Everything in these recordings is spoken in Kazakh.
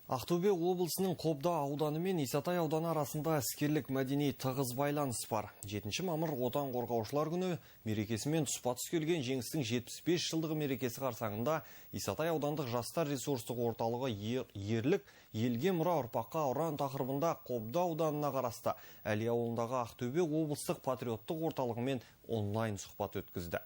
Ақтөбе облысының Қобда ауданы мен Исатай ауданы арасында іскерлік мәдени тығыз байланыс бар. 7 мамыр Отан қорғаушылар күні мерекесімен тұспа-тұс келген Жеңістің 75 жылдығы мерекесі қарсаңында Исатай аудандық жастар ресурстық орталығы «Ерлік елге мұра, ұрпаққа ұран» тақырыбында Қобда ауданына қарасты Әлия ауылындағы Ақтөбе облыстық патриоттық орталығымен онлайн сұхбат өткізді.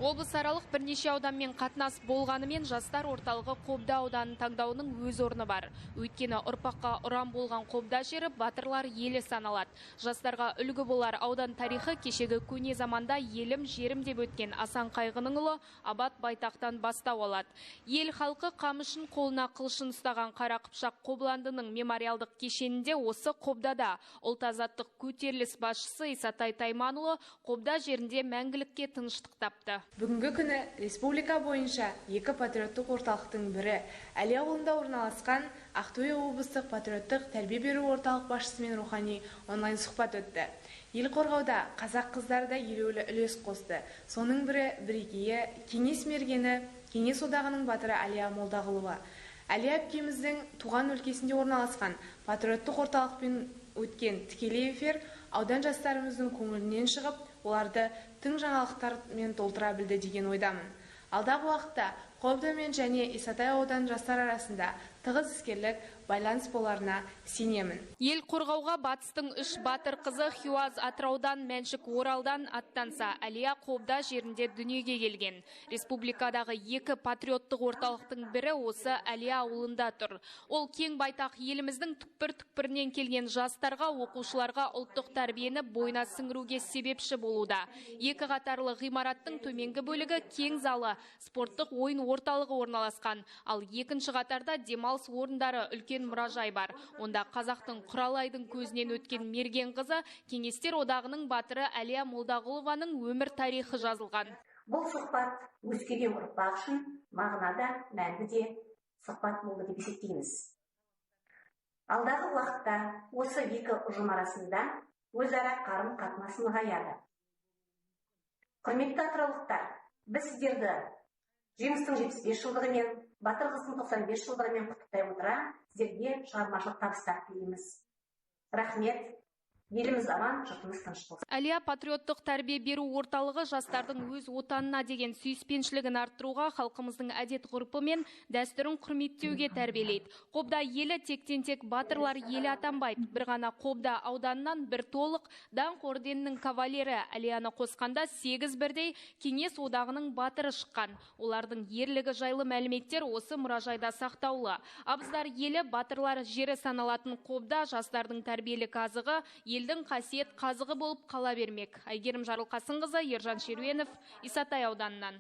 Облыс аралық бірнеше ауданмен қатынас болғанымен, жастар орталығы Қобда ауданын таңдауының өз орны бар. Өйткені ұрпаққа ұран болған Қобда жері батырлар елі саналады. Жастарға үлгі болар аудан тарихы кешегі көне заманда елім, жерім деп өткен Асан Қайғының ұлы Абат Байтақтан бастау алады. Ел халқы қамышын қолына, қылышын ұстаған Қара Қыпшақ Қобыландының мемориалдық кешенінде осы Қобдада. Ұлт азаттық көтеріліс басшысы Исатай Тайманұлы Қобда жерінде мәңгілікке тыныштық тапты. Бүгінгі күні республика бойынша екі патриоттық орталықтың бірі, Әлия ауылында орналасқан Ақтөбе облыстық патриоттық тәрбие беру орталық басшысымен рухани онлайн сұхбат өтті. Ел қорғауда қазақ қыздары да елеулі үлес қосты. Соның бірі, бірегейі, Кеңес мергені, Кеңес Одағының батыры Әлия Молдағұлова. Әлия әпкеміздің туған өлкесінде орналасқан патриоттық орталықпен өткен тікелей эфир аудан жастарымыздың көңілінен шығып, оларды тың жаңалықтармен толтыра білді деген ойдамын. Алдағы уақытта Қобда мен және Исатай ауданы жастар арасында тығыз іскерлік байланыс боларына сенемін. Ел қорғауға батыстың үш батыр қызы Хиуаз Атыраудан, Мәншік Оралдан аттанса, Әлия Қобда жерінде дүниеге келген. Республикадағы екі патриоттық орталықтың бірі осы Әлия ауылында тұр. Ол кең байтақ еліміздің түкпір-түкпірінен келген жастарға, оқушыларға ұлттық тәрбиені бойына сіңіруге себепші болуда. Екі қатарлы ғимараттың төменгі бөлігі кең залы, спорттық ойын орталығы орналасқан. Ал екінші қатарда демалыс орындары, үлкен мұражай бар. Онда қазақтың құралайдың көзінен өткен мерген қызы, Кеңестер Одағының батыры Әлия Молдағұлованың өмір тарихы жазылған. Бұл сұхбат өскелең ұрпақ үшін мағынада, мәнді де сұхбат болды деп есептейміз. Алдағы уақытта осы екі ұжым арасында өзара қарым қатынас нығаяды. Құрметті атыраулықтар, біз сіздерді Жеңістің 75 жылдығымен, батыр қыздың 95 жылдығымен құттықтай отыра, сіздерге шығармашылық табыстар тілейміз. Рахмет. Еліміз аман, жұртымыз тыныш болсын. Әлия патриоттық тәрбие беру орталығы жастардың өз отанына деген сүйіспеншілігін арттыруға, халқымыздың әдет ғұрпы мен дәстүрін құрметтеуге тәрбиелейді. Қобда елі тектен тек батырлар елі атанбайды. Бір ғана Қобда ауданынан бір толық Даңқ орденінің кавалері, Әлияны қосқанда сегіз бірдей Кеңес Одағының батыры шыққан. Олардың ерлігі жайлы мәліметтер осы мұражайда сақтаулы. Абыздар елі, батырлар жері саналатын Қобда жастардың тәрбиелік азығы, елдің қасиет қазығы болып қала бермек. Әйгерім Жарылқасынқызы, Ержан Шеруенов, Исатай ауданынан.